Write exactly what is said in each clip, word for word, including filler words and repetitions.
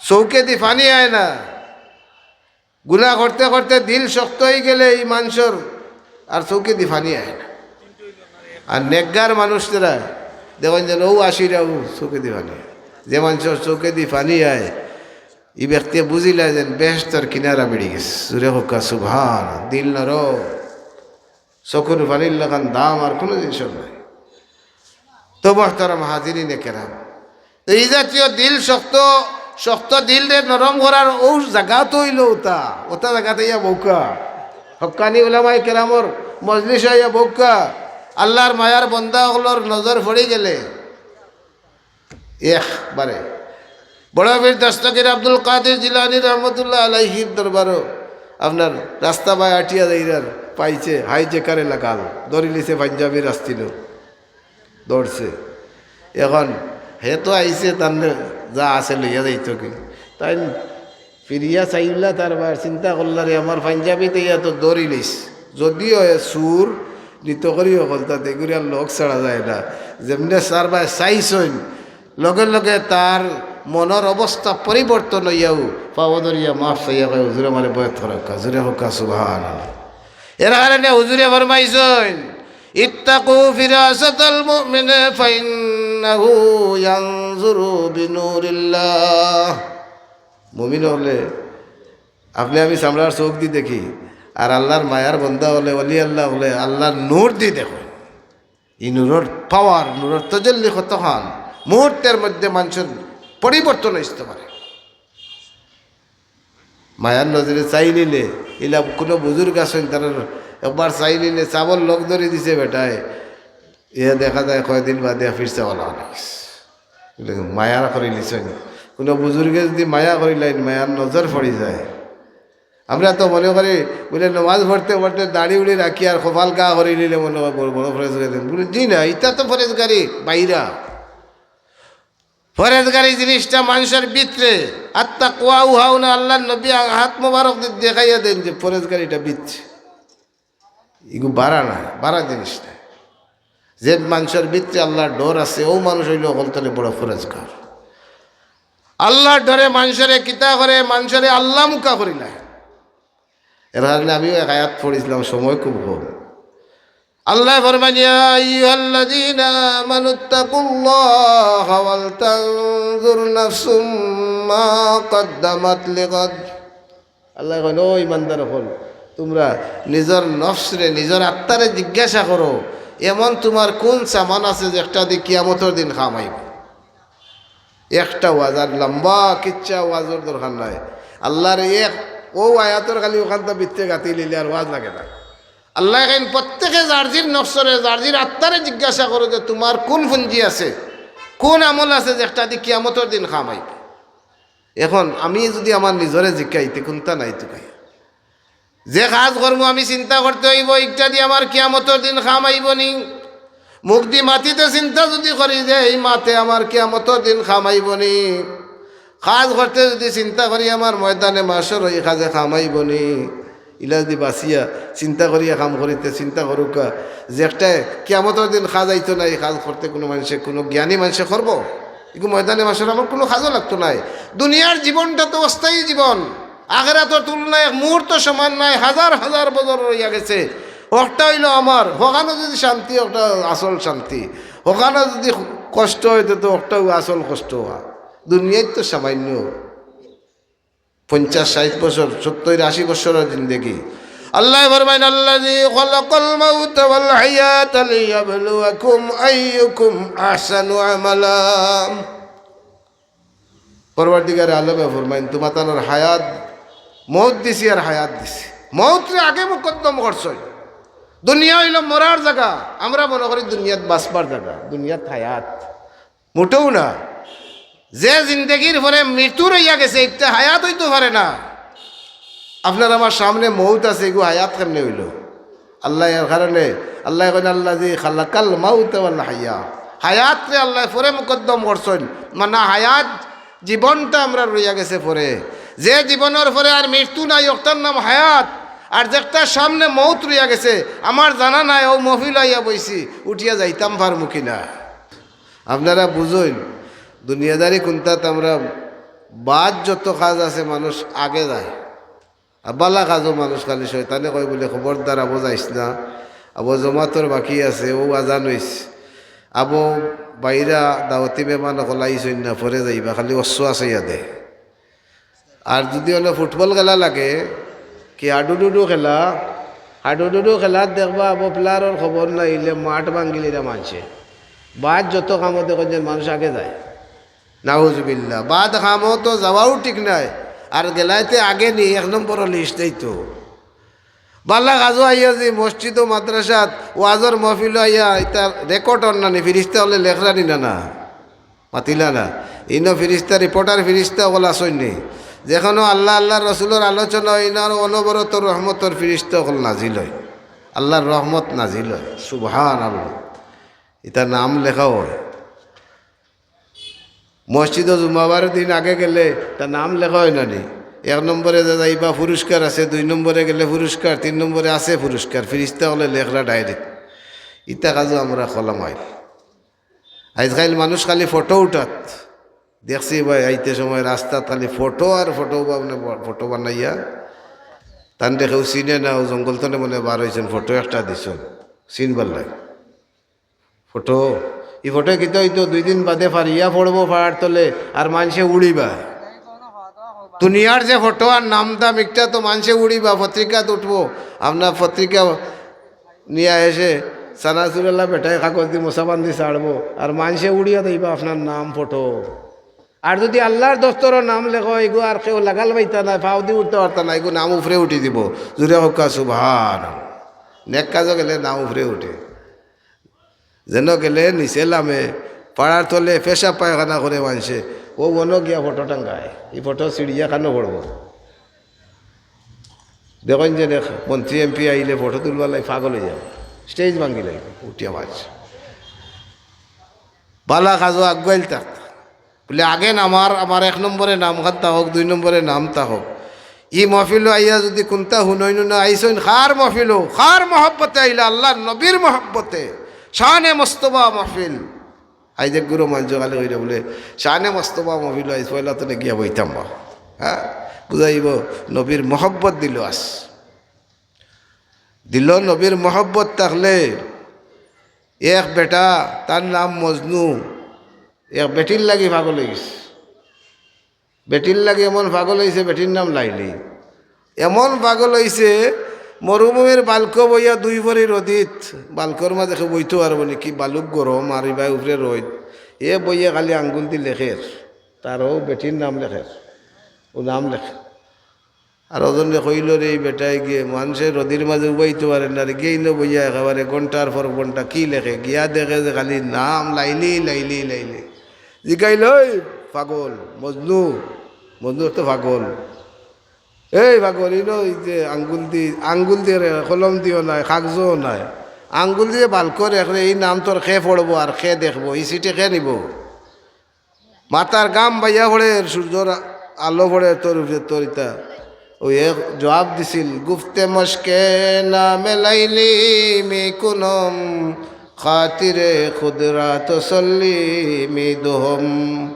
চউখেদি পানি আয় না। গুনা করতে করতে দিল শক্ত অইগেলে ই মানষর আর চউখেদি পানি আয় না। আর নেকগার মানুষ তারা দেখইন যেন অউ আশিরাউ চউখেদি পানি আয়। যে মানষর চউখেদি পানি আয়, ই ব্যক্তিয়ে বুঝিলায় যেন বেহেশতর কিনারা মিলি গেছে। জুরে কউক্কা সুবহান, দিল নরম। চকুর পানির লাখান দাম আর কুনু জিনিসর নাই। তো মোহতারাম হাজিরিনে কেরাম, তো ই জাতীয় দিল শক্ত, শক্ত দিলরে নরম করার অউ জাগা তো অইলো অতা, অতা জাগাত আইয়া বউক্কা। হক্কানি উলামায়ে কেরামর মজলিসো আইয়া বউক্কা। আল্লার মায়ার বন্দা অকলর নজর পড়িগেলে একবারে বড় পীর দস্তগীর আব্দুল কাদির জিলানী রহমতুল্লাহ আলাইহির দরবারো আপনার রাস্তা বায় আটিয়া যাইরার, পাইছে, হাই জেকারে লাগাল, ধরিলিছে পাঞ্জাবির আস্তিনো, ধরছে। এখন হে তো আইছে, তার যা আছে লইয়া যাইতো কি, তাইন ফিরিয়া চাইলা তার বায়, চিন্তা করলা, রে আমার পাঞ্জাবিত ইয়া তো ধরিলিছ, যদিও এ চুর, নিত করি অকলতা, এগুরিয়ার লগ ছাড়া যায় না। যেমনে তার বায় চাইছইন, লগে লগে তার মনর অবস্থা পরিবর্তন অইয়াউ পাও ধরিয়া মাফ চাইয়া কয়, "হুজুর, আমারে বয়েত করাউক্কা।" জুরে কউক্কা সুবহানাল্লাহ। এর কারণে হুজুরে ফরমাইছইন, "ইত্তাকু ফিরাসাতাল মুমিনে ফাইন্নাহু ইয়ানজুরু বিনুরিল্লাহ।" মুমিন অকলে আপনে আমি চামড়ার চউখদি দেখি, আর আল্লার মায়ার বন্দা অকলে, ওলি আল্লাহ অকলে আল্লার নূরদি দেখইন। ই নূরর পাওয়ার, নূরর তজল্লি কতখান, মুহূর্তর মধ্যে মানষর পরিবর্তন অইতে পারে। মায়ার নজরে চাইলিলে, ইলা কুনু বুজুর্গ আছইন, তারার একবার চাইলিলে, চাবর লগ ধরি দিছে বেটায়, ইয়া দেখা যায় কয়দিন বাদে ফিরছে অলা অলা অইছে। বুলে, মায়া করিলিছইন। কুনু বুজুর্গে যুদি মায়া করিলাইন, মায়ার নজর পড়ি যায়। আমরা তো মনে করি, বুলে, নমাজ পড়তে পড়তে দাড়ি উড়ি রাখি আর কপাল গা করিলিলে মনে অয় বড়, বড় পরেজগারি। বুলে, জি না, ইতা তো পরেজগারি বাইরা। পরেজগারি জিনিসটা মানষর ভিতরে। আত্তাকওয়া হাহুনা, আল্লার নবী আ-, হাত মোবারক দি দেখাইয়া দেইন যে পরেজগারিটা ভিতরে। ইগু বারা নায়, বারা জিনিস নায়। যে মানষর ভিতরে আল্লার ডর আছে, অউ মানুষ অইলো অকলতনে বড় পরেজগার। আল্লার ডরে মানষরে কিতা করে, মানষরে আল্লামুখা করিলায়। এর কারণে আমিও এক আয়াত পড়ছিলাম, সময় খুব কম। আল্লায় ফরমাইন, "ইয়া আইয়ুহাল্লাযীনা আমানুত্তাকুল্লাহা ওয়াল তানজুর নাফসুম মা কাদ্দামাত লিগাদ।" আল্লায় কইন, "ও ইমানদার অকল, তুমরা নিজর নফসরে, নিজর আত্মারে জিজ্ঞাসা করো, এমন তুমার কুন সামান আছে যেটাদি কিয়ামতর দিন কাম আইবো?" একটা ওয়াজ, আর লম্বা কিচ্ছা ওয়াজর দরকার নাই। আল্লার এক অউ আয়াতর খালি অখানতা ভিতরে গাতি লিলে আর ওয়াজ লাগে না। আল্লায় কইন, "প্রত্যেকে যার জির নফসরে, যার জির আত্মারে জিজ্ঞাসা করো যে তুমার কুন পুঞ্জি আছে, কুন আমল আছে যেটাদি কিয়ামতর দিন কাম আইবো।" এখন আমি যুদি আমার নিজরে জিকাই, তে কুনতা নাই তুকাই। যে কাজ করমু আমি চিন্তা করতে অইবো, ইটাদি আমার কিয়ামতর দিন কাম আইবো নি? মুখদি মাতিতে চিন্তা যুদি করি যে ই মাতে আমার কিয়ামতর দিন কাম আইবো নি? কাজ করতে যুদি চিন্তা করি আমার ময়দানে মাশরো ই কাজে কাম আইবো নি? ইলা যুদি বাচিয়া চিন্তা করিয়া কাম করিতে চিন্তা করউক্কা, যেটায় কিয়ামতর দিন কাজ আইতো না, ই কাজ করতে কুনু মানষে, কুনু জ্ঞানী মানষে করবো? ইগু ময়দানে মাশরো আমার কুনু কাজো লাগতো নায়। দুনিয়ার জীবনটা তো অস্থায়ী জীবন। আখেরাতর তুলনায় এক মুহূর্ত সমান নায়, হাজার হাজার বছর রইয়া গেছে। অকটা অইলো আমার, হখানো যুদি শান্তি, অকটা আসল শান্তি। হখানো যুদি কষ্ট অয়, তে তো অকটাউ আসল কষ্ট অয়। দুনিয়াত তো সামাইন্য। পঞ্চাশ, ষাইট বছর, সত্তইর, আশি বছরর জিন্দেগি। আল্লায় ফরমাইন, "আল্লাযী খালাকাল মাউতা ওয়াল হায়াতা লিয়াবলুয়াকুম আইয়ুকুম আহসানু আমালা।" পরওয়ারদিগারে আলমে ফরমাইন, "তুমাতানর হায়াত, মউত দিছি আর হায়াত দিছি। মউতরে আগে মুকদ্দম করছইন।" দুনিয়া অইলো মরার জাগা, আমরা মনো করি দুনিয়াত বাচবার জাগা, দুনিয়াত হায়াত। মোটেও না। যে জিন্দেগির পরে মৃত্যু রইয়া গেছে, ইটা হায়াত অইতো পারে না। আপনার আমার সামনে মউত আছে, ইগু হায়াত কেমনে অইলো? আল্লায় এর কারণে, আল্লায় কইন, "আল্লাযী খালাকাল মাউতা ওয়াল হায়াত।" হায়াতরে আল্লায় পরে মুকদ্দম করছইন, মানে হায়াত জীবনটা আমরার রইয়া গেছে পরে। যে জীবনর পরে আর মৃত্যু নাই, অকটার নাম হায়াত। আর যেকটার সামনে মউত রইয়া গেছে, আমার জানা নাই, অউ মহফিলো আইয়া বইছি, উঠিয়া যাইতাম পারমু কি না। আপনারা বুঝইন, দুনিয়াদারি কুন্তাত আমরা বাদ যত কাজ আছে মানুষ আগে যায়, আর বালা কাজও মানুষ খালি শয়তানে কয় বলে, "খবরদার আবো যাইস না, আবো জমাতর বাকি আছে, ও আজান হইছে, আবো বাইরা দাওয়াতি মেহমান অকল আইছইন না, পরে যাইবা, খালি অসু আছে ইয়াদে।" আর যদি অনো ফুটবল খেলা লাগে, কি হাডুডুডু খেলা, হাডুডুডু খেলাত দেখবা আবো প্লেয়ারর খবর নাই, ইলে মাঠ ভাঙ্গিলিরা মানষে। বাদ যত কামো দেখইন যেন মানুষ আগে যায়। নাউজুবিল্লাহ। বাদ কামো তো যাওয়াও ঠিক নায়, আর গেলাইতে আগে নি এক নম্বর লিস্ট দেই তো। বালা কাজো আইয়া যে মসজিদ ও মাদ্রাসাত ওয়াজর মহফিল আইয়া ইতা রেকর্ড অর না নি, ফিরিস্তা অকলে লেখরা নি না, না মাতিলা না। ইনো ফিরিস্তা, রিপোর্টার ফিরিস্তা অকল আছইন নি। যেখানো আল্লাহ, আল্লাহর রসুলর আলোচনা অয়, ইনো আরো অনবরত রহমতর ফিরিস্তা অকল নাজিল অয়, আল্লাহর রহমত নাজিল অয়। সুবহানাল্লাহ। ইতা নাম লেখা অয়। মসজিদো জুমাবারর দিন আগে গেলে তা নাম লেখা অয় না নি? এক নম্বরে যে যাইবা পুরস্কার আছে, দুই নম্বরে গেলে পুরস্কার, তিন নম্বরে আছে পুরস্কার, ফিরিস্তা অকলে লেখরা ডায়েরিত। ইতা কাজো আমরা খলাম আইল। আইজকাইল মানুষ খালি ফটো উঠাত। দেখছি ভাই, আইতে সময় রাস্তাত খালি ফটো আর ফটো, বা মানে ফটো বানাইয়া। তানরে কেউ চিনে না, ও জঙ্গল তনে মনে বার অইছইন, ফটো একটা দিছইন, চিনবার লাগে। ফটো, ই ফটো কিতা অইতো, দুই দিন বাদে ফারিয়া পড়বো ফাড়ার তলে, আর মানষে উড়িবা। দুনিয়ার যে ফটো আর নাম দাম, একটা তো মানষে উড়িবা, পত্রিকাত উঠবো। আপনার পত্রিকা নিয়া এসে সানাসুরাল্লাহ বেটায় কাগজ দি মশাবান্দি ছাড়বো, আর মানষে উড়িয়া দিবা আপনার নাম ফটো। আর যদি আল্লাহর দস্তরও নাম লেখো, এগু আর কেউ লাগাল পাইতা না, ফাও দি উঠতে পারতা না, এগু নাম উপরে উঠি দিব। জুরে কউক্কা সুবহান। নেক কাজো গেলে নাম উপরে উঠে, যেন গেলে নিচে লামে, ফাড়ার তলে পেশাব পায়খানা করে মানষে, ও অনো গিয়া ফটো টাঙ্গায়, ই ফটো ছিড়িয়া কানো পড়বো। দেখইন যে দেখ, মন্ত্রী এমপি আইলে ফটো তুলবার লাগি পাগল অইযায়, স্টেজ ভাঙ্গি লাগে উঠিয়া মানষে। বালা কাজো আগুয়াইল থাক। বলে, "আগে আমার, আমার এক নম্বরে নাম খান থাকউক, দুই নম্বরে নাম থাকউক।" ই মহফিলো আইয়া যদি কুন্তা হুনইন না, আইছইন কার মহফিলো, কার মহব্বতে আইলা, আল্লাহর নবীর মহব্বতে, শানে মোস্তফা মহফিল। আইজ এক গুরু মানষে খালি কইরা বলে, "শানে মোস্তফা মহফিলো আইজ, পয়লা তনে গিয়া বইতাম বা।" হ্যাঁ, বুঝাইব, নবীর মহব্বত দিল আস। দিল নবীর মহব্বত থাকলে, এক বেটা, তার নাম মজনু, এক বেটির লাগি পাগল অইগেছে। বেটির লাগি এমন পাগল অইছে, বেটির নাম লাইলি। এমন পাগল অইছে, মরুভূমির বালকো বইয়া দুই ভরি রদিত, বালকর মাঝে কেউ বইতো পারবো নি, কি বালুক গরম, আর ইবায় উপরে রইদ। এ বইয়া খালি আঙ্গুল দি লেখের, তার ও বেটির নাম লেখের, ও নাম লেখে। আর ওজনে কইল রে, এই বেটায় গিয়ে মানষে রদির মাঝে উবাইতো পারে না রে, গিয়ে ইনো বইয়া একেবারে ঘন্টার পর ঘন্টা কি লেখে, গিয়া দেখে যে খালি নাম লাইলি, লাইলি, লাইলি। জিগাইল, "ওই পাগল, মজনু, মজনু তো পাগল, এই পাগল, ইনো এই যে আঙ্গুল দি, আঙ্গুল দিয়ে রে, কলম দিও নাই, কাগজও নাই, আঙ্গুল দিয়ে বালকর একরে, এই নাম তোর কে পড়বো আর কে দেখবো, এই চিঠি কে নিব?" মাথার ঘাম বাইয়া পড়ের, সূর্যর আলো পড়ের তোর উপরে, তোর ইতা। ওই এক জবাব দিছিল, "গুফতে মশকে নামে লাইলি মি কুনম, খাতিরে খুদরা তসল্লি মি দুহম।"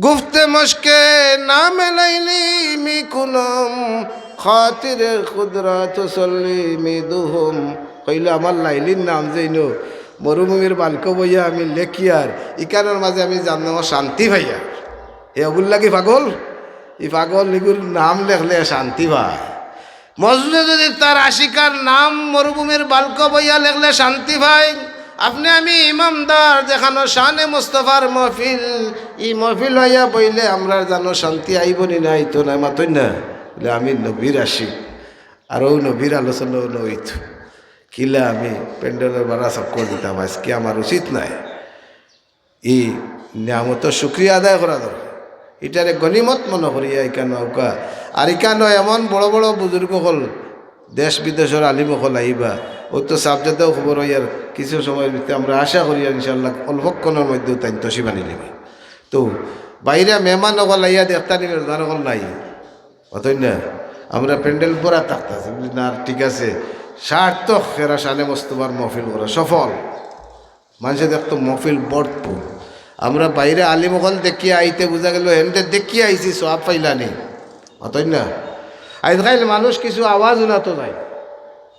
গুফতে মশকে নামে লাইলি মি কুনম, খাতিরে খুদরা তসল্লি মি দুহম। কইল, "আমার লাইলির নাম যেইন মরুভূমির বালকো বইয়া আমি লেখিয়ার, ইকানোর মাঝে আমি জানো শান্তি পাইয়ার।" হে অগুর লাগি পাগল, ই পাগল ইগুর নাম লেখলে শান্তি পায়। মজনু যদি তার আশিকার নাম মরুভূমির বালকো বইয়া লেখলে শান্তি পায়, আপনে আমি ইমানদার, যেখানো শানে মুস্তফার মহফিল, ই মহফিল অইয়া বইলে আমরার জানো শান্তি আইবো নি না আইতো না, মাতইন না? বলে, "আমি নবীর আশিক, আর ও নবীর আলোচনা অইতো। কিলা আমি প্যান্ডেলর বারা চক্কর দিতাম, আইজকে আমার উচিত নায়।" ই নিয়ামতর শুকরিয়া আদায় করা দরকার, ইটারে গনিমত মনো করিয়া ইকানো আউক্কা। আর ইকানো এমন বড় বড় বুজুর্গ অকল, দেশ বিদেশর আলিম অকল আইবা, ও তো সাবজেক্টেও খবর অইয়ার কিছু সময়র ভিতরে আমরা আশা করি আর ইনশাআল্লাহ অল্পক্ষণর মধ্যে তাইন তশরিফ আনিলিবা। তো বাইরা মেহমান অকল আইয়া দেখতা নি, মেহমান অকল নাই, অতএব না, আমরা প্যান্ডেল ভরা থাকতাছি, বুঝলি না? আর ঠিক আছে, সার্থক এরা শানে মোস্তফার মহফিল করা সফল। মানষে দেখতো মহফিল ভরপুর। আমরা বাইরে আলিম অকল দেখিয়া আইতে বুঝা গেল, হেনতে দেখিয়া আইছি, সওয়াব পাইলানি। অতএব না, আজকাল মানুষ কিছু আওয়াজ উনাতো যায়,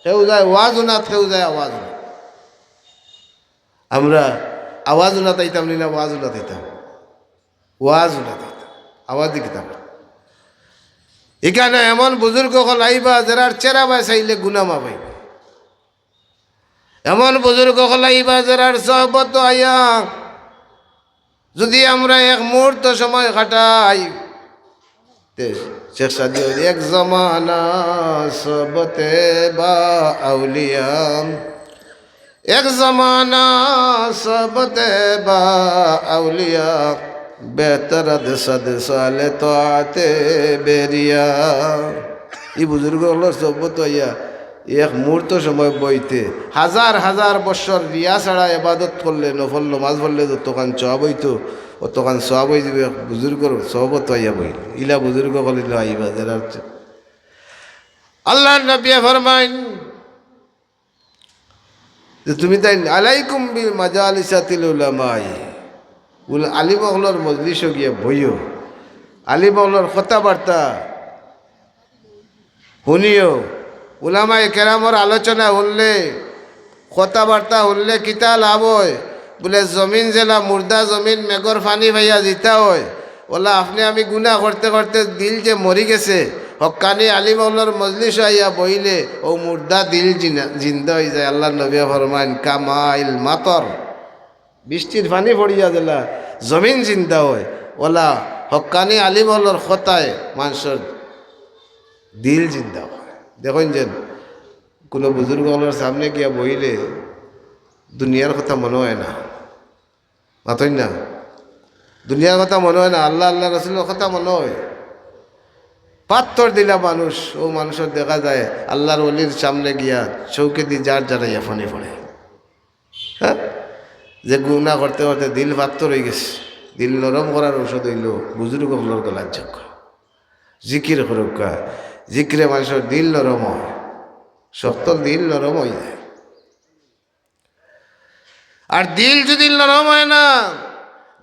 কেউ যায় ওয়াজ উনাত, কেউ যায় আওয়াজ উনাত। আমরা আওয়াজ উনাত আইতাম নি না, ওয়াজ উনাত আইতাম, ওয়াজ উনাত আইতাম, আওয়াজ দি কিতাম। ইখানো এমন বুজুর্গ অকল আইবা, যেরার চেহারা বায় চাইলে গুনা মাফ অইবো। এমন বুজুর্গ অকল আইবা, যেরার সহবত আইয়া যদি আমরা এক মুহূর্ত সময় কাটাই, তে শেখ সাদি বলে, "এক জমানা সহবতে বা আউলিয়া, এক জমানা সহবতে বা আউলিয়া, বেহতর আদ সদ সালে তোয়াতে বেরিয়া।" ই বুজুর্গ অকলর সহবত আইয়া এক মুহূর্ত সময় বইতে, হাজার হাজার বছর রিয়া ছাড়া ইবাদত করলে, নফল নমাজ পড়লে যতখান সওয়াব অইতো, অতখান সওয়াব অইযিবো এক বুজুর্গর সহবত আইয়া বইলে। ইলা বুজুর্গ অকল ইলা আইবা, যেরার আল্লাহর নবী ফরমাইন যে, "তুমি তাইন আলাইকুম বিল মাজালিসাতিল উলামাই।" বুলে, আলিম অকলর মজলিসো গিয়া বইও, আলিম অকলর কথাবার্তা হুনিও। উলামায়ে কেরামর আলোচনা হুনলে, কথাবার্তা হুনলে কিতা লাভ অয়? বুলে, জমিন যেলা মুর্দা জমিন, মেঘর পানি পাইয়া জিতা অয়, অলা আপনে আমি গুনা করতে করতে দিল যে মরি গেছে, হক্কানি আলিম অকলর মজলিসো আইয়া বইলে অউ মুর্দা দিল জিনা-, জিন্দা অইযায়। আল্লাহর নবী ফরমাইন, "কামাইল মাতর।" বৃষ্টির পানি পড়িয়া যেলা জমিন জিন্দা অয়, অলা হক্কানি আলিম অকলর কথায় মানষর দিল জিন্দা অয়। দেখইন যেন কুনু বুজুর্গ অকলর সামনে গিয়া বইলে দুনিয়ার কথা মনো অয় না, মাতইন না, দুনিয়ার কথা মনো অয় না, আল্লাহ, আল্লাহ রসুলর কথা মনো অয়। পাত্তর দিলা মানুষ, অউ মানষর দেখা যায় আল্লাহর ওলির সামনে গিয়া চউখেদি জার জারাইয়া পানি পড়ে। হ্যাঁ, যে গুনা করতে করতে দিল পাত্তর অইগেছে, দিল নরম করার ঔষধ অইলো বুজুর্গ অকলর গলার ঝুকা, জিকির করউক্কা। জিকিরে মানষর দিল নরম অয়, শক্ত দিল নরম অইযায়। আর দিল যদি নরম অয় না,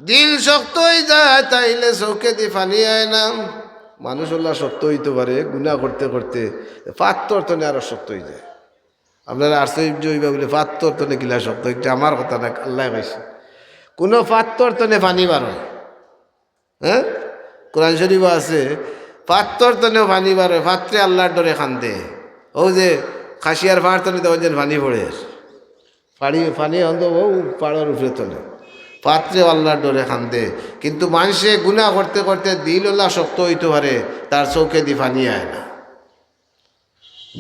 দিল শক্ত অইযায়, তাইলে চউখেদি পানি আয় না। মানুষ অলা শক্ত অইতো পারে, গুনা করতে করতে পাত্তর তনে আরো শক্ত অইযায়। আপনারা আশ্চর্য অইবা বুলে, পাত্তর তনে কিলা শক্ত? ইটা আমার কথা না, আল্লায় কইছে। কুনু পাত্তর তনে পানি বারয়? হ্যাঁ, কোরআন শরীফো আছে, পাত্তর তনেও পানি বারয়, পাত্রে আল্লাহর ডরে কান্দে। অউ যে খাসিয়ার পাড় তনে দেখইন যেন পানি পড়ের, পানি, পানি অন্ত অউ পাড়র উপরে তনে, পাত্রেও আল্লাহর ডরে কান্দে। কিন্তু মানষে গুনা করতে করতে দিল অলা শক্ত অইতো পারে, তার চউখেদি পানি আয় না।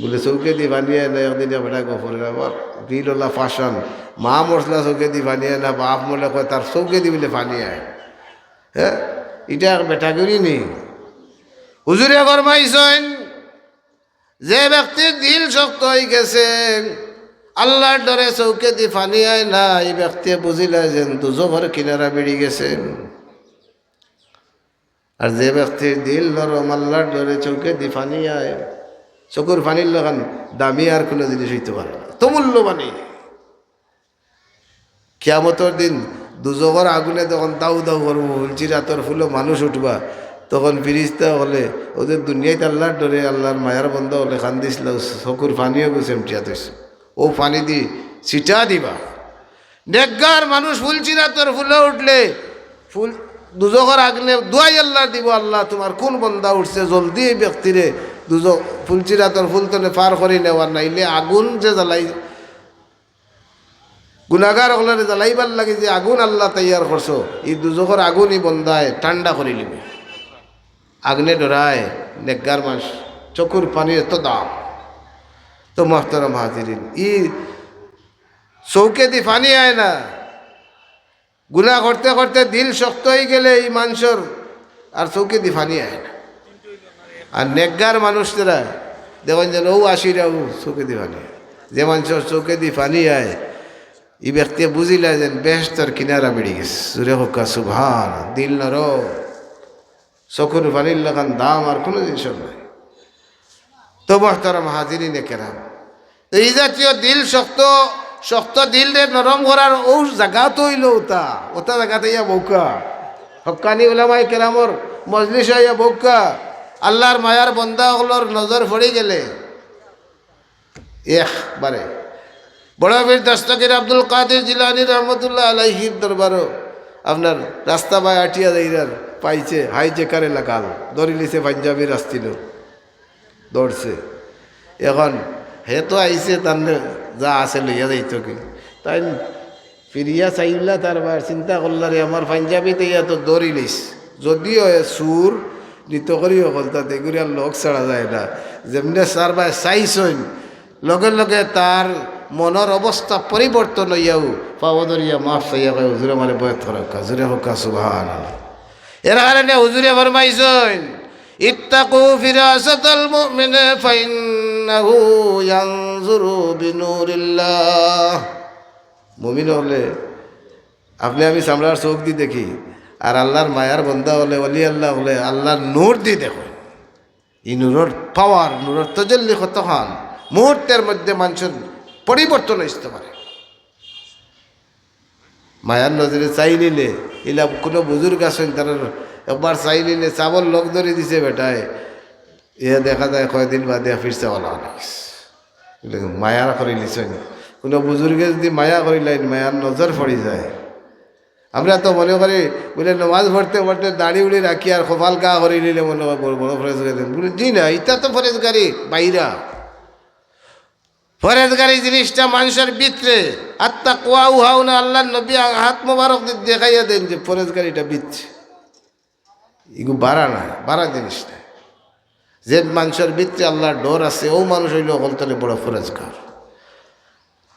বুলে, "চউখেদি পানি আয় না।" একদিন এক বেটা গফরর, আমার দিল অলা পাষাণ, মা মরছলা চউখেদি পানি আয় না, বাপ মরলে কয় তার চউখেদি বুলে পানি আয়। হ্যাঁ, ইটা এক বেটাগিরি নি? হুজুরে ফরমাইছইন, যে ব্যক্তির দিল শক্ত অইগেছে, আল্লাহর ডরে চউখেদি পানি আয় না, ই ব্যক্তিয়ে বুঝিলা যেন দুজখর কিনারা বেড়ি গেছে। আর যে ব্যক্তির দিল নরম, আল্লাহর ডরে চউখেদি পানি আয়, চকুর পানির লাখান দামি আর কুনু জিনিস অইতো পারে না, অত মূল্যবান। কিয়ামতর দিন দুজখর আগুনে যখন দাউ দাউ করবো, ফুলসিরাতর ফুলো মানুষ উঠবা, তখন ফিরিস্তা অকলে, "অউ যে দুনিয়াত আল্লাহর ডরে, আল্লাহর মায়ার বন্দা অকলে কান্দিছলা, চকুর পানিও গু চেমটিয়া থইছো, অউ পানিদি ছিটা দিবা।" নেককার মানুষ ফুলসিরাতর ফুলো উঠলে ফুল, দুজখর আগুনে দুয়াই আল্লাহর দিবো, "আল্লাহ, তুমার কুন বন্দা উঠছে, জলদি ই ব্যক্তিরে দুজখ, ফুলসিরাতর ফুল তনে পার করি নেও, নাইলে আগুন যে জ্বালাই, গুনাগার অকলরে জ্বালাইবার লাগি যে আগুন আল্লাহ তৈয়ার করছো, ই দুজখর আগুন ই বন্দায় ঠান্ডা করিলিবো।" আগুনে ডরায় নেককার মানুষ, চকুর পানির এত দাম। তো মোহতরম হাজিরিন, ই চউখেদি পানি আয় না, গুনা করতে করতে দিল শক্ত অইগেলে ই মানষর আর চউখেদি পানি আয় না। আর নেককার মানুষ যেরা, দেখইন যেন অউ আশিরা অউ চউখেদি পানি আয়। যে মানষর চউখেদি পানি আয়, ই ব্যক্তিয়ে বুঝিলা যেন বেহেশতর কিনারা বেড়ি গেছে। জুরে কউক্কা সুবহান, দিল নরম। চকুর পানির লাখান দাম আর কুনু জিনিসর নাই। তো মোহতরম হাজিরিনে কেরাম, তো ই জাতীয় দিল শক্ত, শক্ত দিলরে নরম করার অউ জাগা তো অইলো অটা, অটা জাগাত আইয়া বউক্কা। হক্কানি উলামায়ে কেরামর মজলিসো আইয়া বউক্কা। আল্লার মায়ার বন্দা অকলর নজর পড়ি গেলে একবারে বড় পীর দস্তগীর আব্দুল কাদির জিলানী রহমতুল্লাহ আলাইহির দরবারো আপনার রাস্তা বায় আটিয়া যাইরার, পাইছে, হাই জেকারে লাগাল, ধরিলিছে পাঞ্জাবির আস্তিনো। ধরছে। এখন হে তো আইছে, তার যা আছে লইয়া যাইতো কি। তাইন ফিরিয়া চাইলা তার বায়, চিন্তা করলা, "রে, আমার পাঞ্জাবিত ইয়া তো ধরিলিছ।" যদিও এ চুর, নিত করি হকলতা, এগুরিয়ার লগ ছাড়া যায় না। যেমনে তার বায় চাইছইন, লগে লগে তার মনর অবস্থা পরিবর্তন অইয়াউ পাও ধরিয়া মাফ চাইয়া কয়, "হুজুর, আমারে বয়ত করাউক্কা।" জুরে কউক্কা সুবহানাল্লাহ। এর কারণে হুজুরে ফরমাইছইন, "ইত্তাকু ফিরাসাতাল মুমিনে ফাইন্নাহু ইয়ানজুরু বিনুরিল্লাহ।" মুমিন অকলে আপনে আমি চামড়ার চউখ দি দেখি, আর আল্লার মায়ার বন্দা অকলে, ওলি আল্লাহ অকলে আল্লার নূর দি দেখইন। ই নূরর পাওয়ার, নূরর তজল্লি কতখান, মুহূর্তর মধ্যে মানষর পরিবর্তন অইতো পারে। মায়ার নজরে চাইলিলে, ইলা কুনু বুজুর্গ আছইন, তারার একবার চাইলিলে, চাবর লগ ধরি দিছে বেটায়, ইয়া দেখা যায় কয়দিন বাদে ফির চাওয়া লাগা লাগছে। ইলা মায়া করিলিছইন। কুনু বুজুর্গে যুদি মায়া করিলাইন, মায়ার নজর পড়ি যায়। আমরা তো মনে করি, বুলে, নমাজ পড়তে পড়তে দাড়ি উড়ি রাখি আর কপাল কালা করিলিলে মনে অয় বড়, বড় ফরেজগারি। বুলে, জি না, ইটা তো ফরেজগারি বাইরা। ফরেজগারি জিনিসটা মানষর ভিতরে। আত্তাকওয়া হাহুনা, আল্লার নবী আ-, হাত মোবারক দি দেখাইয়া দেইন যে ফরেজগারিটা ভিতরে। ইগু বারা নায়, বারা জিনিস নায়। যে মানষর ভিতরে আল্লার ডর আছে, অউ মানুষ অইলো হকলতনে বড় ফরেজগার।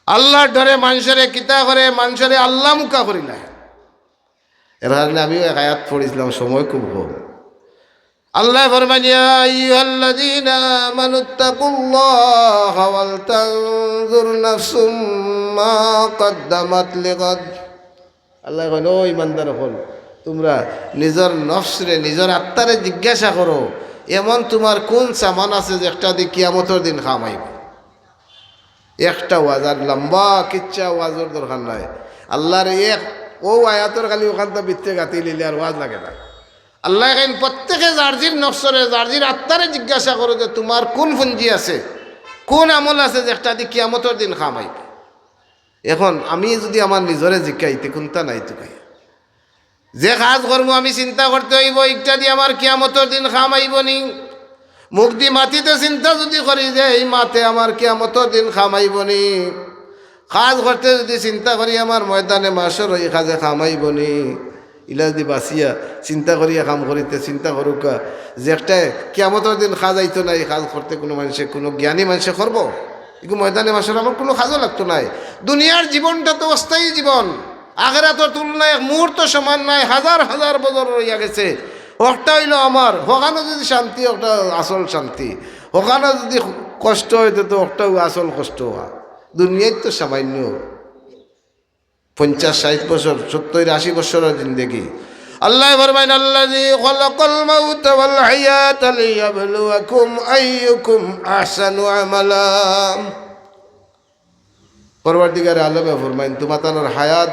আল্লার ডরে মানষরে কিতা করে, মানষরে আল্লামুখা করিলায়। এর কারণে আমিও এক আয়াত পড়ছিলাম, সময় খুব কম। আল্লায় ফরমাইন, "ইয়া আইয়ুহাল্লাযীনা আমানুত্তাকুল্লাহা ওয়াল তানজুর নাফসুম মা কাদ্দামাত লিগাদ।" আল্লায় কইন, "ও ইমানদার অকল, তুমরা নিজর নফসরে, নিজর আত্মারে জিজ্ঞাসা করো, এমন তুমার কুন সামান আছে যেকটা দি কিয়ামতর দিন কাম আইবো?" একটা ওয়াজ, আর লম্বা কিচ্ছা ওয়াজর দরকার নাই। আল্লার এক অউ আয়াতর খালি অখানতা ভিতরে গাতি লিলে আর ওয়াজ লাগে না। আল্লায় কইন, "প্রত্যেকে যার জির নফসরে, যার জির আত্মারে জিজ্ঞাসা করো যে তুমার কুন পুঞ্জি আছে, কুন আমল আছে যেকটা দি কিয়ামতর দিন কাম আইবো।" এখন আমি যুদি আমার নিজরে জিকাই, তে কুনতা নাই তুকাই। যে কাজ করমু আমি চিন্তা করতে অইবো, ইকটা দি আমার কিয়ামতর দিন কাম আইবো নি? মুখ দি মাতিতে চিন্তা যুদি করি যে ই মাতে আমার কিয়ামতর দিন কাম আইবো নি? কাজ করতে যুদি চিন্তা করি আমার ময়দানে মাশরো ই কাজে কাম আইবো নি? ইলা যুদি বাছিয়া চিন্তা করিয়া কাম করিতে চিন্তা করউক্কা, যেকটায় কিয়ামতর দিন কাজ আইতো নায়, ই কাজ করতে কুনু মানষে, কুনু জ্ঞানী মানষে করবো? ইগু ময়দানে মাশরো আমার কুনু কাজো লাগতো নায়। দুনিয়ার জীবনটা তো অস্থায়ী জীবন, আখেরাতর তুলনায় এক মুহূর্ত সমান নায়, হাজার হাজার বছর রইয়া গেছে। অকটা অইলো আমার, হখানো যুদি শান্তি, অকটা আসল শান্তি, হখানো যুদি কষ্ট অয়, তে তো অকটাউ আসল কষ্ট অয়। দুনিয়াত তো সামাইন্য পঞ্চাশ, ষাইট বছর, সত্তইর, আশি বছরর জিন্দেগি। আল্লায় ফরমাইন, "আল্লাযী খালাকাল মাউতা ওয়াল হায়াতা লিয়াবলুয়াকুম আইয়ুকুম আহসানু আমালা।" পরওয়ারদিগারে আলমে ফরমাইন, "তুমাতানর হায়াত,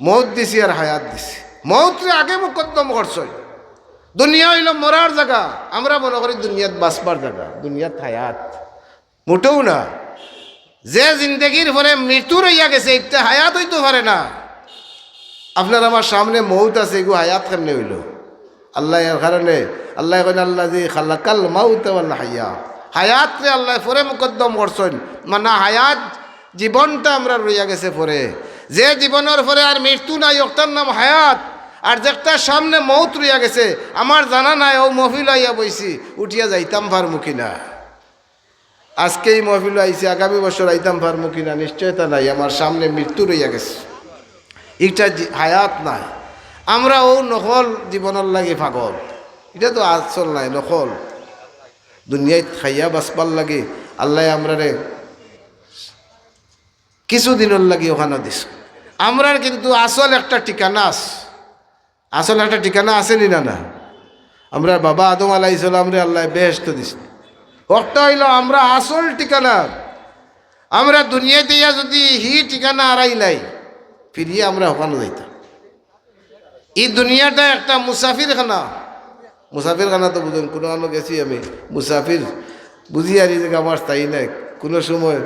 মউত দিছি আর হায়াত দিছি। মউতরে আগে মুকদ্দম করছইন।" দুনিয়া অইলো মরার জাগা, আমরা মনো করি দুনিয়াত বাচবার জাগা, দুনিয়াত হায়াত। মোটেও না। যে জিন্দেগির পরে মৃত্যু রইয়া গেছে, ইটা হায়াত অইতো পারে না। আপনার আমার সামনে মউত আছে, ইগু হায়াত কেমনে অইলো? আল্লায় এর কারণে, আল্লায় কইন, "আল্লাযী খালাকাল মাউতা ওয়াল হায়াত।" হায়াতরে আল্লায় পরে মুকদ্দম করছইন, মানে হায়াত জীবনটা আমরার রইয়া গেছে পরে। যে জীবনর পরে আর মৃত্যু নাই, অকটার নাম হায়াত। আর যেকটার সামনে মউত রইয়া গেছে, আমার জানা নাই, অউ মহফিলো আইয়া বইছি, উঠিয়া যাইতাম পারমু কি না। আজকে ই মহফিলো আইছি, আগামী বছর আইতাম পারমু কি না নিশ্চয়তা নাই, আমার সামনে মৃত্যু রইয়া গেছে। ইটা জি-, হায়াত নায়। আমরা অউ নকল জীবনর লাগি পাগল। ইটা তো আসল নায়, নকল। দুনিয়াত খাইয়া বাচবার লাগি আল্লায় আমরারে কিছু দিনর লাগি অখানো দিছইন। আমরার কিন্তু আসল একটা ঠিকানা আছে। আসল একটা ঠিকানা আছে নি না? না, আমরার বাবা আদম আলাইহিস সালামরে আল্লায় বেহেশত দিছইন। অকটা অইলো আমরা আসল ঠিকানা। আমরা দুনিয়াত আইয়া যুদি হি ঠিকানা হারাইলাই, ফিরিয়া আমরা অখানো যাইতাম। ই দুনিয়াটা একটা মুসাফিরখানা। মুসাফিরখানা তো বুঝইন, কুনুখানো গেছি আমি, মুসাফির বুঝি আর ই জাগা আমার স্থায়ী নায়। কুনু সময়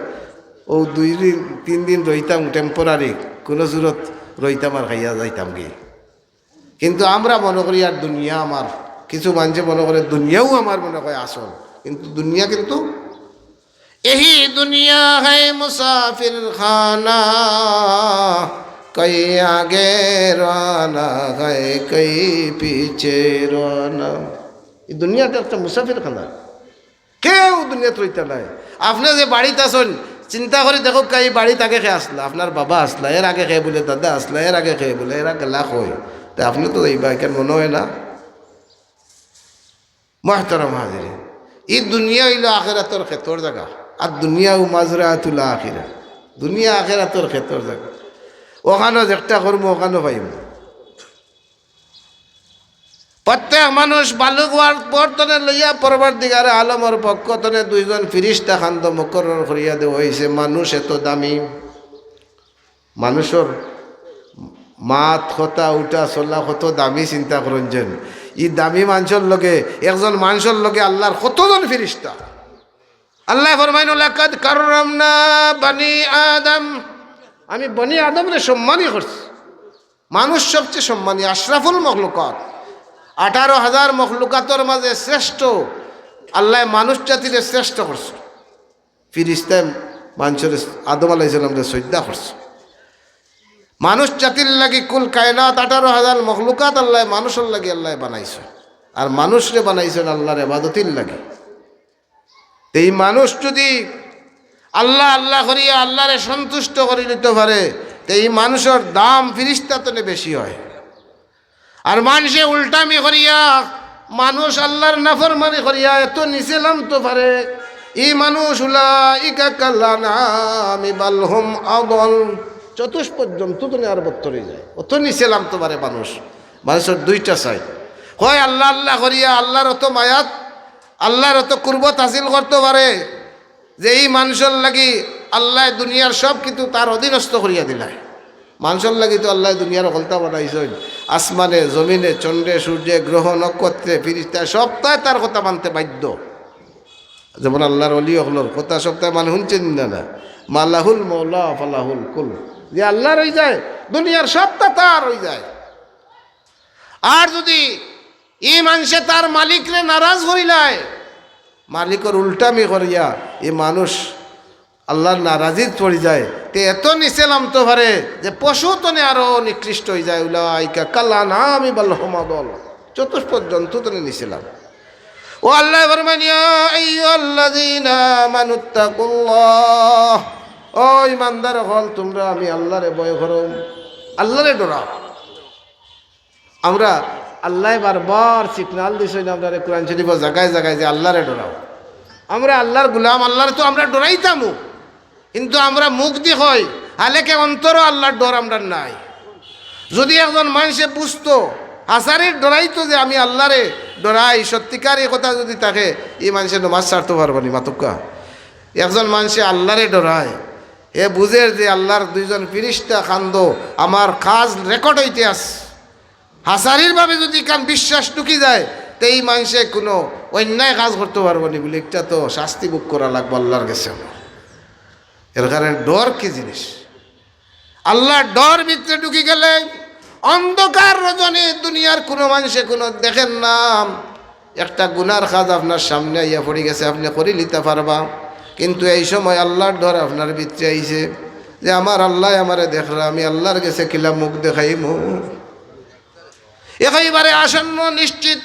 অউ দুই দিন, তিন দিন রইতাম temporary, কুনু সুরত রইতাম আর খাইয়া যাইতাম গি। কিন্তু আমরা মনো করি আর দুনিয়া আমার, কিছু মানষে মনো করে দুনিয়াউ আমার মনো কয় আসল, কিন্তু দুনিয়া কিন্তু यही दुनिया है मुसाफिर खाना, कहीं आगे रवाना है, कहीं पीछे रवाना। ই দুনিয়াটা একটা মুসাফিরখানা, কেউ দুনিয়াত রইতা নায়। আপনে যে বাড়িত আছইন, চিন্তা করি দেখউক্কা, ই বাড়িত আগে কে আছলা? আপনার বাবা আছলা, এর আগে কে বুলে দাদা আছলা, এর আগে কে বুলে, এরা গেলা কই? তে আপনে তো যাইবা, ইখান মনো অয় না? মুহতারাম হাজিরিন, ই দুনিয়া অইলো আখেরাতর খেতর জাগা, আর দুনিয়া ও মাজরাতুল আখিরা, দুনিয়া আখেরাতর খেতর জাগা। অখানো যেকটা করমু, অখানো পাইমু। প্রত্যেক মানুষ বালুক অওয়ার পর তনে লইয়া পরওয়ারদিগারে আলমর পক্ষ তনে দুইজন ফিরিস্তা খান্দ মুকরর করিয়া দেওয়া অইছে। মানুষ এত দামি, মানষর মাত, কথা, উঠা, চলা কত দামি, চিন্তা করইন যেন। ই দামি মানষর লগে, একজন মানষর লগে আল্লার কতজন ফিরিস্তা। আল্লায় ফরমাইন, "লাকাদ কাররামনা বানি আদম।" আমি বনি আদমরে সম্মানী করছি। মানুষ সবচেয়ে সম্মানী, আশরাফুল মখলুকাত। আঠারো হাজার মখলুকাতর মাঝে শ্রেষ্ঠ, আল্লায় মানুষ জাতিরে শ্রেষ্ঠ করছে। ফিরিস্তায় মানষরে, আদম আলাইহিস সালামরে সইজদা করছে। মানুষ জাতির লাগি, কুল কায়নাত, আঠারো হাজার মখলুকাত আল্লায় মানুষর লাগি আল্লায় বানাইছে। আর মানুষরে বানাইছইন আল্লার ইবাদতির লাগি। তে ই মানুষ যুদি আল্লা আল্লা করিয়া আল্লারে সন্তুষ্ট করি নিতো পারে, তে ই মানুষর দাম ফিরিস্তা তনে বেশি অয়। আর মানষে উল্টামি করিয়া, মানুষ আল্লার নাফরমানি করিয়া এত নিচে লামতো পারে, ই মানুষ উলাইকা কাল আনআমি বাল হুম আদল, চতুষ্পদ জন্তু তনে আর বত্তর অইযায়, অত নিচে লামতো পারে মানুষ। মানষর দুইটা side, হয় আল্লা আল্লা করিয়া আল্লার অত মায়াত, আল্লার অত কুরবত হাসিল করতো পারে, যে ই মানষর লাগি আল্লায় দুনিয়ার সব কিছু তার অধীনস্থ করিয়া দিলায়। মানষর লাগি তো আল্লায় দুনিয়ার হকলতা বানাইছইন, আসমানে, জমিনে, চন্দ্রে, সূর্যে, গ্রহ, নক্ষত্রে, ফিরিস্তায়, সবতায় তার কথা মানতে বাধ্য। যেমন আল্লার অলি অকলর কথা সবতায় মানে হুনছইন না, না? মালাহুল মৌলা ফালাহুল কুল। যে আল্লার অইযায়, দুনিয়ার সবতা তার অইযায়। আর যুদি ই মানষে তার মালিকরে নারাজ করিলায়, মালিকর উল্টামি করিয়া ই মানুষ আল্লার নারাজিত পড়িযায়, তে এত নিচে লামতো পারে যে পশু তনে আরো নিকৃষ্ট অইযায়। উলাইকা কাল আনআমি বাল হুম আদল, চতুষ্পদ জন্তু তনে নিচে লাম। ও আল্লায় ফরমাইন, ইয়া আইয়ুহাল্লাযীনা আমানুত্তাকুল্লাহ, ও ইমানদার অকল, তুমরা আমি আল্লারে ভয় করো, আল্লারে ডরাও। আমরা আল্লায় বারবার signal দিছইন আমরারে কুরআন শরিফর জাগায় জাগায় যে আল্লারে ডরাও। আমরা আল্লার গুলাম, আল্লারে তো আমরা ডরাইতামু, কিন্তু আমরা মুখদি কই, হালেকে অন্তরো আল্লার ডর আমরার নাই। যুদি একজন মানষে বুঝতো, হাছারির ডরাইতো যে আমি আল্লারে ডরাই, সত্যিকার ই কথা যুদি থাকে, ই মানষে নমাজ ছাড়তো পারবো নি? মাতুক্কা, একজন মানষে আল্লারে ডরায়, হে বুঝের যে আল্লার দুইজন ফিরিস্তা খান্দো, আমার কাজ record অইতে আস। হাছারির ভাবে যুদি ইখান বিশ্বাস ঢুকি যায়, তে ই মানষে কুনু অন্যায় কাজ করতো পারবো নি বুলি, ইটা তো শাস্তি ভোগ করা লাগবো আল্লার গেছে। এর কারণে ডর কি জিনিস? আল্লার ডর ভিতরে ঢুকি গেলে অন্ধকার রজনী দুনিয়ার কুনু মানষে কুনু দেখের না। একটা গুনার কাজ আপনার সামনে আইয়া পড়ি গেছে, আপনে করি নিতা পারবা, কিন্তু এই সময় আল্লার ডর আপনার ভিতরে আইছে যে আমার আল্লায় আমারে দেখরা, আমি আল্লার গেছে কিলা মুখ দেখাইমু। একেবারে আসন্ন নিশ্চিত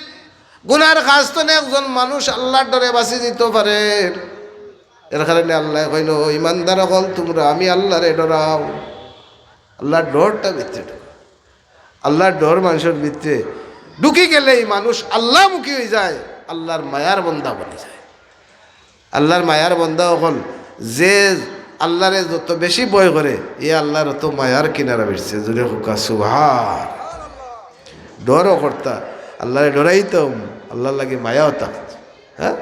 গুনার কাজ তনে একজন মানুষ আল্লার ডরে বাঁচি যিতো পারে। এর কারণে আল্লায় কইন, ও ইমানদার অকল, তুমরা আমি আল্লারে ডরাও। আল্লার ডরটা ভিতরে ঢুকো। আল্লার ডর মানষর ভিতরে ঢুকি গেলেই মানুষ আল্লামুখী অইযায়, আল্লার মায়ার বন্দা বনি যায়। আল্লার মায়ার বন্দা অকল, যে আল্লারে যত বেশি ভয় করে, ই আল্লার অত মায়ার কিনারা ভিড়ছে। জুরে কউক্কা সুবহান। ডরও করতা, আল্লারে ডরাইতাম, আল্লার লাগি মায়াও থাকতো। হ্যাঁ?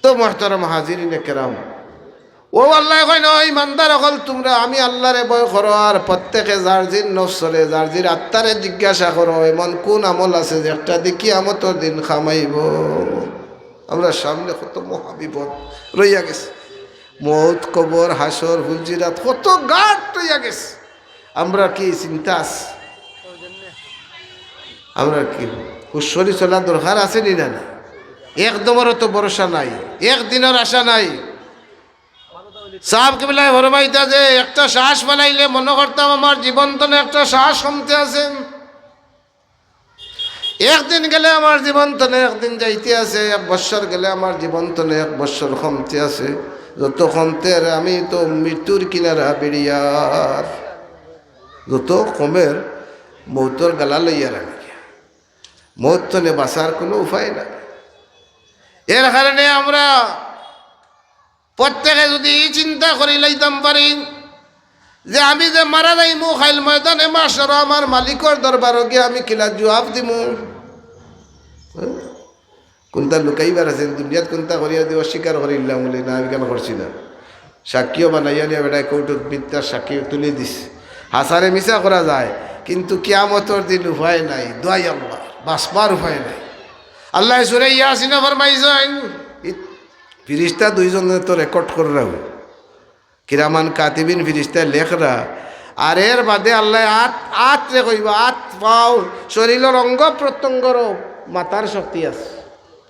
তো মুহতারাম হাজিরিনে কেরাম, ও আল্লায় কইন, "ও ইমানদার অকল, তুমরা আমি আল্লারে ভয় করো, আর প্রত্যেকে যার যির নফসরে, যার যির আত্মারে জিজ্ঞাসা করো, এমন কুন আমল আছে যেটাদি কিয়ামতর দিন কাম আইবো?" আমরার সামনে কত মহাবিপদ রইয়া গেছে, মউত, কবর, হাশর, ফুলসিরাত, কত ঘাট রইয়া গেছে। আমরার কি চিন্তা আছে? আমরার কি হুঁশ করি চলার দরকার আছে নি না? না, এক দমরও তো ভরসা নাই, এক দিনর আশা নাই। সাব কিবলায় ফরমাইতা যে একটা শ্বাস ফালাইলে মনো করতাম আমার জীবন তনে একটা শ্বাস কমতে আছে। একদিন গেলে আমার জীবন তনে একদিন যাইতে আছে, এক বৎসর গেলে আমার জীবন তনে এক বৎসর কমতে আছে। যত কমতের আমি তো মৃত্যুর কিনারা বেড়িয়ার, যত কমের মউতর গালা লইয়ার আমি। মউত তনে বাঁচার কুনু উপায় নাই। এর কারণে আমরা প্রত্যেকে যুদি ই চিন্তা করি লাইতাম পারি যে আমি যে মারা যাইমু, কাইল ময়দানে মাশরো আমার মালিকর দরবারো গিয়া আমি কিলা জুয়াব দিমু? হ্যাঁ? কুনতা লুকাইবার আছে, দুনিয়াত কুনতা করিয়া দি অস্বীকার করিলাম বুলে, "না, আমি কেন করছি না।" সাক্ষীও বানাইয়া নিয়া বেটায় কোর্টর মিথ্যা সাক্ষী তুলি দিছে। হাছারে মিছা করা যায়, কিন্তু কিয়ামতর দিন উপায় নাই, দোয়াই আল্লাহ, বাঁচবার উপায় নাই। আল্লায় সূরা ইয়াসিনো ফরমাইছইন, ই ফিরিস্তা দুইজনে তো রেকর্ড কররাউ, কিরামান কাতিবিন ফিরিস্তায় লেখরা, আর এর বাদে আল্লায় আত, আতরে কইবা, আত, পাও, শরীলর অঙ্গ প্রত্যঙ্গরও মাতার শক্তি আছে।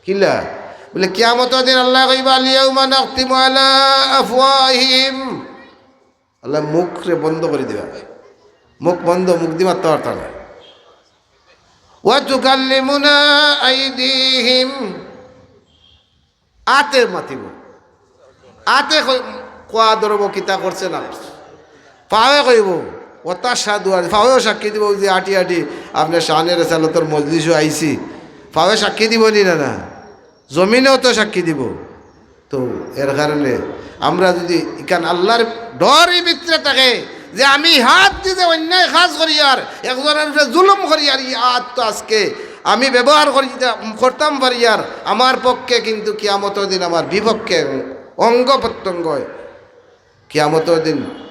কিলা? বুলে, কিয়ামতর দিন আল্লায় কইবা, "আল ইয়াউমা নাখতিমু আলা আফওয়াহিহিম।" আল্লায় মুখরে বন্ধ করি দিবা। মুখ বন্ধ, মুখদি মাততা পারতা না। "ওয়া তুকাল্লিমুনা আইদিহিম।" আতে মাতিবো। আতে কই-, কওয়া ধরবো, কিতা করছে না করছে। পাওয়ে কইবো, "ওয়া তাশহাদু আরজুলুহুম।" পাওয়েও সাক্ষী দিবো, যে আটি আটি আপনার শানে রেসালতর মজলিসো আইছি। পাওয়ে সাক্ষী দিবো নি না, না? জমিনেও তো সাক্ষী দিবো। তো এর কারণে আমরা যুদি ইখান আল্লার ডরর ভিতরে থাকে যে আমি হাত দি যে অন্যায় কাজ করিয়ার, একজনর উপরে জুলুম করিয়ার, ই হাত তো আজকে আমি ব্যবহার করি, করতাম পারিয়ার আমার পক্ষে, কিন্তু কিয়ামতর দিন আমার বিপক্ষে অঙ্গ প্রত্যঙ্গ, কিয়ামতর দিন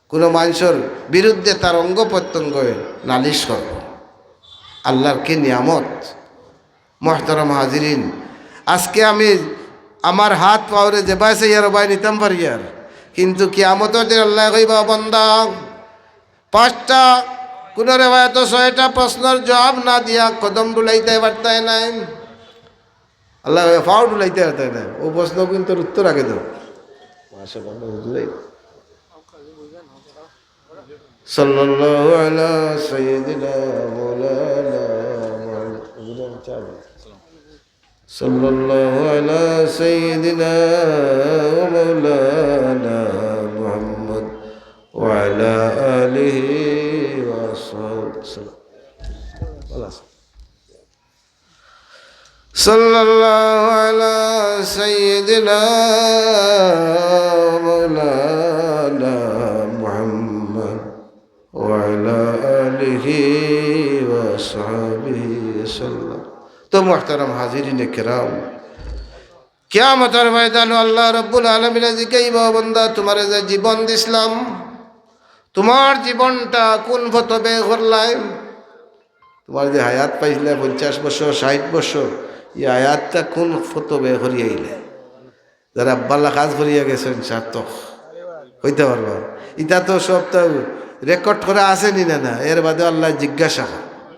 কুনু মানষর বিরুদ্ধে তার অঙ্গ প্রত্যঙ্গ নালিশ করবো। আল্লার কি নিয়ামত! মুহতারাম হাজিরিন, আজকে আমি আমার হাত পাওরে যেবায় চাইয়ার ওবায় নিতাম পারিয়ার, কিন্তু কিয়ামতর দিন আল্লায় কইবা, "বান্দা, পাঁচটা, কুনু রেওয়ায়তো ছয়টা প্রশ্নর জুয়াব না দিয়া কদম ডুলাইতায় পারতায় নায়।" আল্লায় কইবা, "পাও ডুলাইতায় পারতায় নায়, অউ প্রশ্ন কিন্তু উত্তর আগে দেও।" মাশাআল্লাহ, হুজুরে। সাল্লাল্লাহু আলা সাইয়্যিদিনা মাওলানা মুহাম্মদ। সাল্লাল্লাহু আলা সাইয়্যিদিনা ওয়া মাওলানা মুহাম্মদ ওয়া আলা আলিহি ওয়া সাহবিহি ওয়া সাল্লাম। সাল্লাল্লাহু আলা সাইয়্যিদিনা ওয়া মাওলানা মুহাম্মদ ওয়া আলা আলিহি ওয়া সাহবিহি ওয়া সাল্লাম। তো মুহতারাম হাজিরিনে কেরাম, কিয়ামতর ময়দানো আল্লাহ রাব্বুল আলামিনে জিকাইবা, "বান্দা, তুমারে যে জীবন দিছলাম, তুমার জীবনটা কুন পথো ব্যয় করলায়?" তুমার যে হায়াত পাইছলায় পঞ্চাশ বছর, ষাইট বছর, ই হায়াতটা কুন পথো ব্যয় করিয়া আইলায়? যারা ভালা কাজ করিয়া গেছইন সার্থক অইতা পারবা। ইতা তো সবতা রেকর্ড করা আছে নি না, না? এর বাদে আল্লায় জিজ্ঞাসা করে।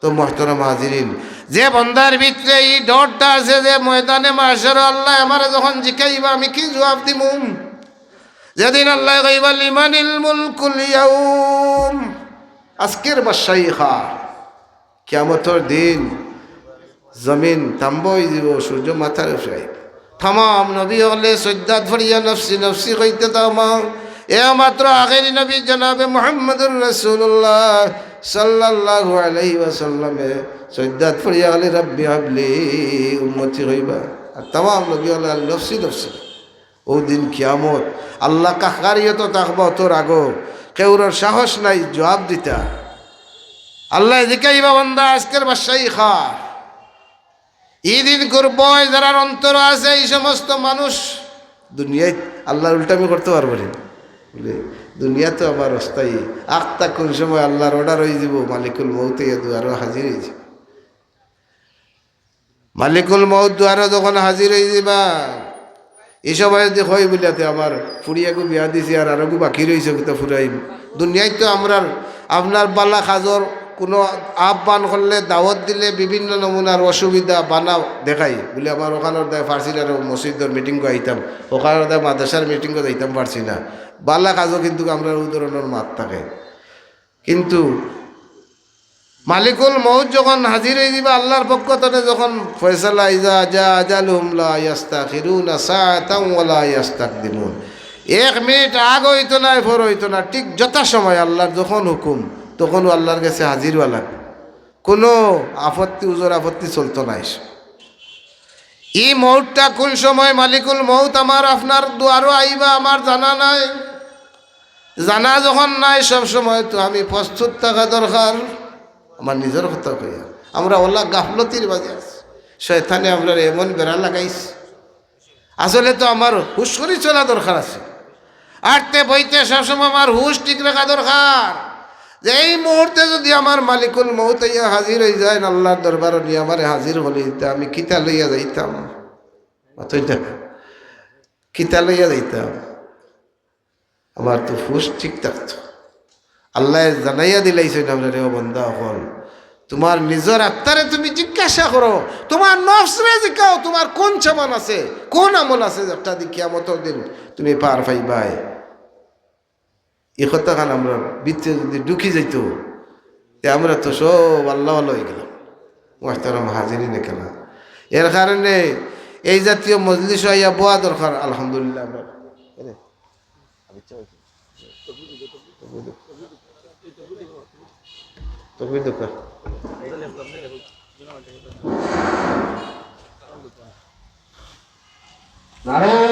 তো মুহতারাম হাজিরিন, যে বন্দার ভিতরে ই ডরটা আছে যে ময়দানে মাশরো আল্লায় আমারে যখন জিকাইবা আমি কি জুয়াব দিমু? যেদিন আল্লায় কইবা, "লিমানিল মুলকুল ইয়াউম", আজকের বাদশাহী কার? কিয়ামতর দিন জমিন তাম্বা অইযিবো, সূর্য মাথার উপরে আইবো। তামাম নবী অকলে সইজদাত পড়িয়া নফসি নফসি কইতা তামাম। একমাত্র আখেরি নবী জনাবে মুহাম্মদুর রাসূলুল্লাহ সাল্লাল্লাহু আলাইহি ওয়াসাল্লামে সইজদাত পড়িয়া খালি "রাব্বি হাবলি" উম্মতি কইবা। আর তামাম নবী অকলে খালি নফসি নফসি। অউ দিন কিয়ামত, আল্লাহ কাকারিয়তো থাকবা অতর আগো, কেউরর সাহস নাই জুয়াব দিতা। আল্লায় জিকাইবা, "বান্দা, আজকের বাদশাহী কার?" ই দিন করবো, যারার অন্তরো আছে, ই সমস্ত মানুষ দুনিয়াত আল্লাহর উল্টা আমি করতে পারবো না। বলে, দুনিয়া তো আমার অস্থায়ী, আখতা কোন সময় আল্লাহর অর্ডার অইযিবো, মালিকুল মউত আইয়া দুয়ারো হাজির অইযিবো। মালিকুল মউত দুয়ারো যখন হাজির অইযিবা, ই সময় যদি কই বুলে, "তে আমার ফুড়িয়াগু বিয়া দিছি, আর আরোগু বাকি রইছে, কিতা ফুরাইম?" দুনিয়াত তো আমরার, আপনার বালা কাজর কুনু আহ্বান করলে, দাওয়াত দিলে বিভিন্ন নমুনার অসুবিধা বানা দেখাই। বুলে, "আমার অখানর দায় পারছি না রে, মসজিদর মিটিংগো আইতাম, অখানর দায় মাদ্রাসার মিটিংগো যাইতাম পারছি না।" বালা কাজও কিন্তু আমরার অউ ধরনর মাত থাকে। কিন্তু মালিকুল মউত যখন হাজির অইযিবা আল্লাহর পক্ষ তনে, যখন ফয়সালা, "ইজা জা আজালুহুম লা ইয়াস্তাখিরুনা সাআতান ওয়া লা ইয়াস্তাকদিমুন", এক মিনিট আগ অইতো নায়, পর অইতো না, ঠিক যথাসময় আল্লাহর যখন হুকুম, তখনউ আল্লাহর গেছে হাজির অওয়া লাগে। কুনু আপত্তি, উজর আপত্তি চলতো নায়। ই মুহূর্তে কোন সময় মালিকুল মউত আমার আপনার দুয়ারো আইবা, আমার জানা নাই। জানা যখন নাই, সব সময় তো আমি প্রস্তুত থাকা দরকার। আমার নিজর কথা কইয়া, আমরা অলা গাফলতির মাঝে আছি, শয়তানে আমরারে এমন বেড়া লাগাইছে। আসলে তো আমার হুশ করি চলা দরকার আছে। আটতে বইতে সবসময় আমার হুশ ঠিক রাখা দরকার, যে এই মুহূর্তে যদি আমার মালিকুল মউত আইয়া হাজির অইযাইন আল্লাহর দরবারো, নিয়া আমারে হাজির করলে, তে আমি কিতা লইয়া যাইতাম? অতএব কিতা লইয়া যাইতাম? আমার তো হুশ ঠিক থাকতো। আল্লায় জানাইয়া দিলাইছইন আমরারে, "ও বান্দা অকল, তুমার নিজর আত্মারে তুমি জিজ্ঞাসা করো, তুমার নফসরে জিকাও, তুমার কুন সামান আছে, কুন আমল আছে, যেটা দি কিয়ামতর দিন তুমি পার পাইবায়।" ই কথাখান আমরার ভিতরে যদি ঢুকি যাইতো, তে আমরা তো সব আল্লাহওয়ালা অইগেলাম। মুহতারাম হাজিরিনে কেরাম, এর কারণে এই জাতীয় মজলিসো আইয়া বওয়া দরকার। আলহামদুলিল্লাহ, আমরা তকবীর দরকার। নারায়ে